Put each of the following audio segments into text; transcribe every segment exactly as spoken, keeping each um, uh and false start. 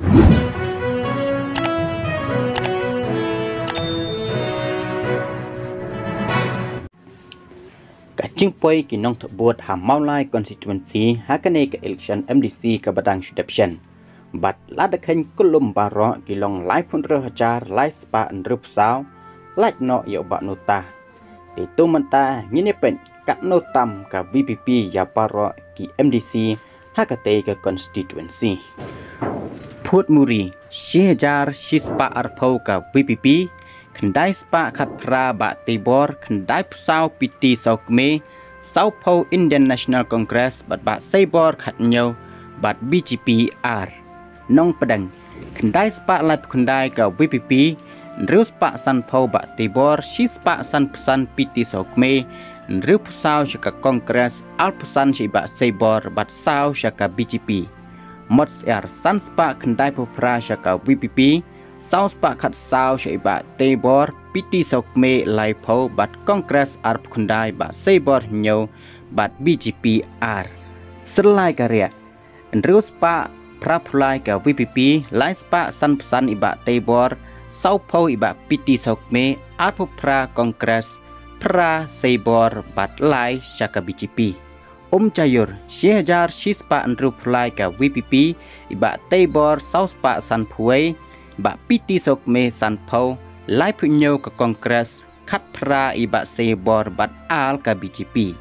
Ka jingpoi ki nongthoh vote ha Mawlai constituency ha kane ka election M D C kaba dang shu dep shen. Bad la da kheiñ kulum baroh ki long laiphew hynriew hajar lai spah hynriewphew saw, lait noh ïa u Bah Nota. Te to mynta ngin ïa peit katno tam ka V P P ïa baroh ki M D C ha katei ka constituency. Phutmuri, shi hajar shi spah arphew ka V P P, khyndai spah khatphra Bah Teibor, khyndaiphew saw P T Sawkmie, sawphew Indian National Congress bad Bah Seibor khathynñiew bad B J P ar. Nongpdeng, khyndai spah laiphew khyndai ka V P P, hynriew spah sanphew Bah Teibor, shi spah sanphew san P T Sawkmie, hynriewphew saw sha ka Congress, arphew san sha i Bah Seibor bad saw sha ka B J P. Mot syiar, san spah khyndaiphew phra sha ka V P P, saw spah khatsaw sha i Bah Teibor, P T Sawkmie laiphew bad Congress arphew khyndai, Bah Seibor hynñiew bad B J P ar. Syrlai ka riak, hynriew spah phraphew lai ka V P P, lai spah sanphew san i Bah Teibor, sawphew i Bah P T Sawkmie, arphew phra Congress, phra Seibor bad lai sha ka B J P. Umjaiur, shi hajar shi spah hynriewphew lai ka V P P, i Bah Teibor saw spah sanphew wei, Bah P T Sawkmie sanphew, laiphew hynñiew ka Congress, khatphra i Bah Seibor bad ar ka B J P.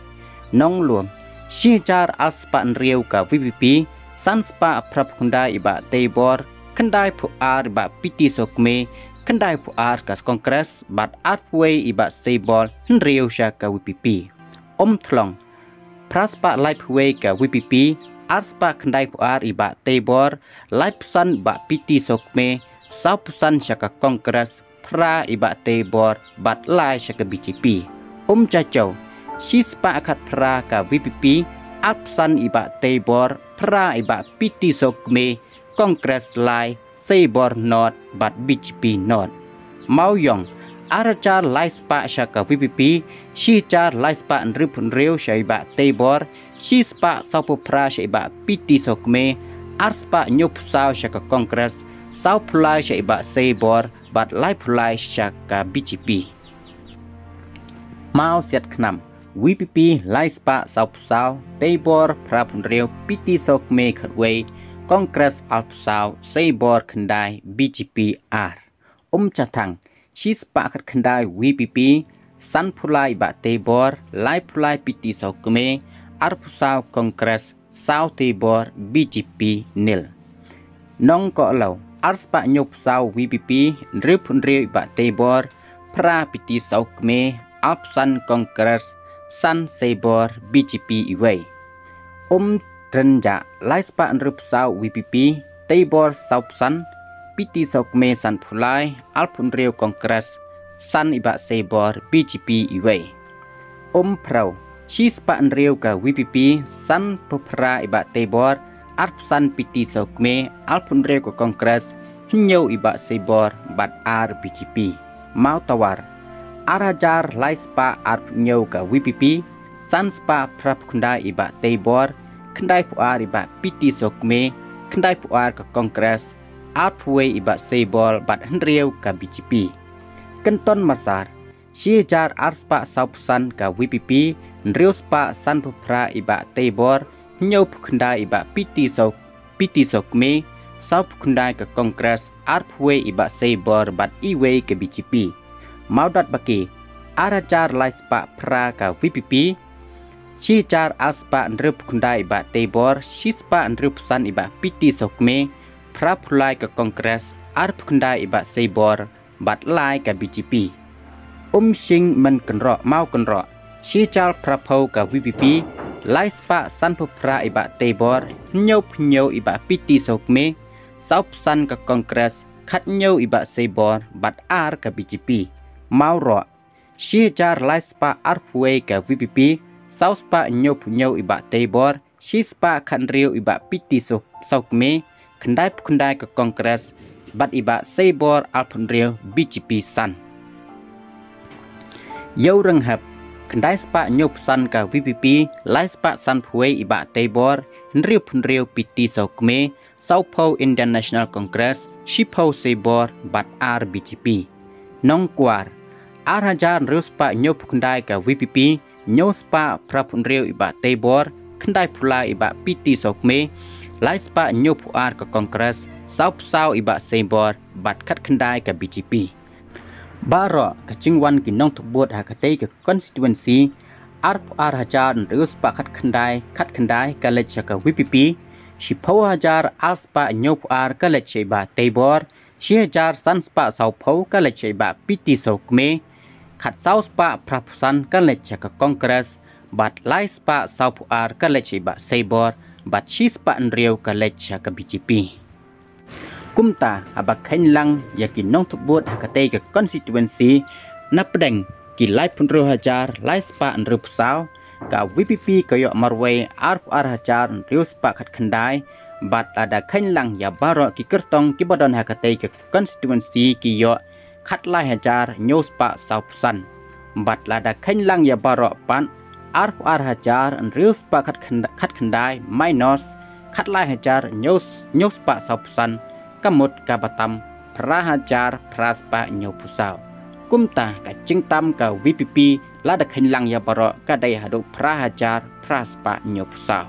Nonglum, shi hajar ar spah hynriew ka V P P, san spah phraphew khyndai i Bah Teibor, khyndaiphew ar i Bah P T Sawkmie, khyndaiphew ar ka Congress bad arphew wei i Bah Seibor, hynriew sha ka V P P. Umthlong, phra spah laiphew wei ka V P P, ar spah khyndaiphew ar i Bah Teibor, laiphew san Bah P T Sawkmie, sawphew san sha ka Congress, phra i Bah Teibor bad lai sha ka B J P. Umjajjaw, shi spah khatphra ka V P P, arphew san i Bah Teibor, phra i Bah P T Sawkmie, Congress lai, Seibor not bad B J P not. Mawïong, ar hajar lai spah sha ka V P P, shi hajar lai spah hynriewphew hynriew sha i Bah Teibor, shi spah sawphew phra sha i Bah P T Sawkmie, ar spah hynñiewphew saw sha ka Congress, sawphew lai sha i Bah Seibor bad laiphew lai sha ka B J P. Mawsiatkhnam, V P P lai spah sawphew saw, Teibor phraphew hynriew, P T Sawkmie khatwei, Congress arphew saw, Seibor khyndai, B J P ar. Umjahthang, shi spah khatkhyndai V P P, sanphew lai Bah Teibor, laiphew lai P T Sawkmie, arphew saw Congress, saw Teibor, B J P nil. Nongkohlaw, ar spah hynñiewphew saw V P P, hynriewphew hynriew i Bah Teibor, phra P T Sawkmie, arphew san Congress, san Seibor, B J P iwei. Umtrynjah, lai spah hynriewphew saw V P P, Teibor sawphew san, P T Sawkmie sanphew lai, arphew hynriew Congress, san i Bah Seibor, B J P iwei. Umphrew, shi spah hynriew ka V P P, sanphew phra i Bah Teibor, arphew san P T Sawkmie, arphew hynriew ka Congress, hynñiew i Bah Seibor, bad ar B J P. Mawtawar, ar hajar lai spah arphew hynñiew ka V P P, san spah phraphew khyndai i Bah Teibor, khyndaiphew ar i Bah P T Sawkmie, khyndaiphew ar ka Congress, arphew wei i Bah Seibor bad hynriew ka B J P. Kynton Massar, shi hajar ar spah sawphew san ka V P P, hynriew spah sanphew phra i Bah Teibor, hynñiewphew khyndai i Bah P T Saw-, P T Sawkmie, sawphew khyndai ka Congress, arphew wei i Bah Seibor bad iwei ka B J P. Mawdatbaki, ar hajar lai spah phra ka V P P, shi hajar ar spah hynriewphew khyndai i Bah Teibor, shi spah hynriewphew san i Bah P T Sawkmie, phraphew lai ka Congress, arphew khyndai i Bah Seibor, bad lai ka B J P. Umshing Mynkynroh, Mawkynroh, shi hajar phraphew ka V P P, lai spah sanphew phra i Bah Teibor, hynñiewphew hynñiew i Bah P T Sawkmie, sawphew san ka Congress, khathynñiew i Bah Seibor, bad ar ka B J P. Mawroh, shi hajar lai spah arphew wei ka V P P, saw spah hynñiewphew hynñiew i Bah Teibor, shi spah khathynriew i Bah P T Saw-, Sawkmie, khyndaiphew khyndai ka Congress, bad i Bah Seibor arphew hynriew B J P san. Ïewrynghep, khyndai spah hynñiewphew san ka V P P, lai spah sanphew wei i Bah Teibor, hynriew phew hynriew PT Sawkmie, saw phew Indian National Congress, shi phew Saibor bad ar BJP. Nongkwar, ar hajar hynriew spah hynñiew phew khyndai ka VPP, hynñiew spah phra phew hynriew i Bah Teibor, khyndai phew lai i Bah PT Sawkmie, lai spah hynñiew phew ar ka Congress, saw phew saw i Bah Saibor bad khatkhyndai ka BJP. Baroh ka jingwan ki nongthupbud ha katei ka constituency, ar phew ar hajar hynriew spah khatkhyndai, khatkhyndai ka leit sha ka VPP, shi phew hajar ar spah hynñiew phew ar ka leit sha i Bah Teibor, shi hajar san spah saw phew ka leit sha i Bah PT Sawkmie, khatsaw spah phra phew san ka leit sha ka Congress, bad lai spah saw phew ar ka leit sha i Bah Saibor, bad shi spah hynriew ka leit sha ka BJP. Kumta, haba kheiñ lang ïa ki nongthupbud ha katei ka constituency, na pdeng ki lai phew hynriew hajar lai spah hynriew phew saw, ka VPP ka ïoh marwei ar phew ar hajar hynriew spah khatkhyndai, bad lada kheiñ lang ïa baroh ki kyrtong kiba don ha katei ka constituency ki ïoh khatlai hajar hynñiew spah saw phew san. Bad lada kheiñ lang ïa baroh pat, ar phew ar hajar hynriew spah khatkhyndai, khatkhyndai minus khatlai hajar hynñiew, hynñiew spah saw phew san, ka mut kaba tam phra hajar phra spah hynñiew phew saw. Kumta ka jingtam ka VPP lada kheiñ lang ïa baroh ka dei haduh phra hajar phra spah hynñiew phew saw.